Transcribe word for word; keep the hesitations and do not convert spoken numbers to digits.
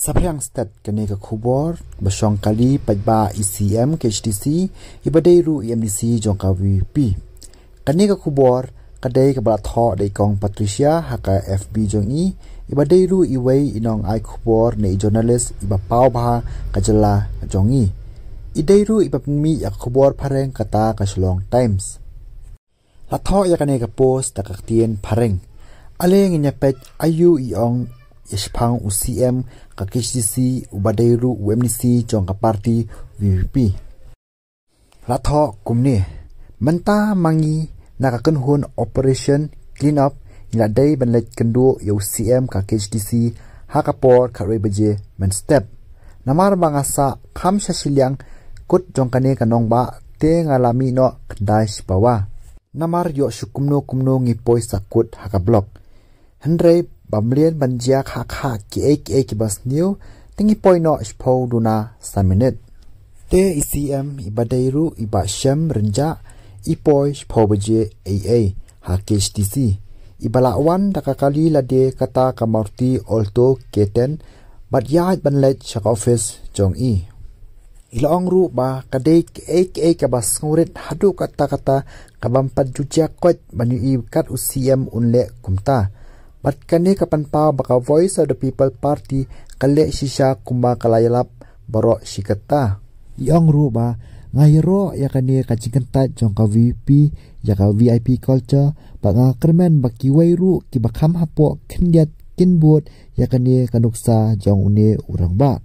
Saphriang stet kane ka khubor ba shong kali paidbah, i C M K H D C, i ba dei ruh i M D C jong ka V P. Kane ka khubor ka dei ka ba la thoh da i kong Patricia ha ka F B jong i, i ba dei ruh i wei i nong ai khubor ne i journalist i ba paw bha ka jylla jong i. I dei ruh i ba pynmih ïa ka khubor phareng kata ka Shillong Times. La thoh ïa kane ka post da ka ktien phareng. Ale ngin ïa peit aïu i ong ïa shaphang u C M ka K H D C u ba dei ruh u M D C jong ka party V P P. La thoh kumne. Mynta ma ngi na ka kynhun Operation Clean Up ngi la dei ban leit kynduh ïa u C M ka K H D C ha ka por khatwei baje mynstep. Namar ba nga sah kham sha shiliang kut jong kane ka nongbah te nga la mih noh khyndai shipawa. Namar ïoh shu kumno kumno ngi poi sah kut ha ka block. Hynrei ba mlien ban jia kha kha kiei kiei kiba sniew, te ngi poi noh shiphew duna san minit. Te i C M i ba dei ruh i Bah Shem Rynjah i poi shiphew baje eiei ha K H D C. I ba la wan da ka kali lade kata ka Maruti Alto K ten bad ïaid ban leit sha ka office jong i. I la ong ruh ba ka dei kiei kiei kaba sngewrit haduh katta katta kabym pat ju jia koit ban ïohi kat u C M un leh kumta. Bad kane ka pynpaw ba ka Voice of the People Party ka leh shisha kumba ka la ïalap baroh shi katta. I ong ruh ba nga ïaroh ïa kane ka jingkyntait jong ka V P ïa ka V I P culture bad nga kyrmen ba kiwei ruh kiba kham hapoh khyndiat kin bud ïa kane ka nuksa jong une u rangbah.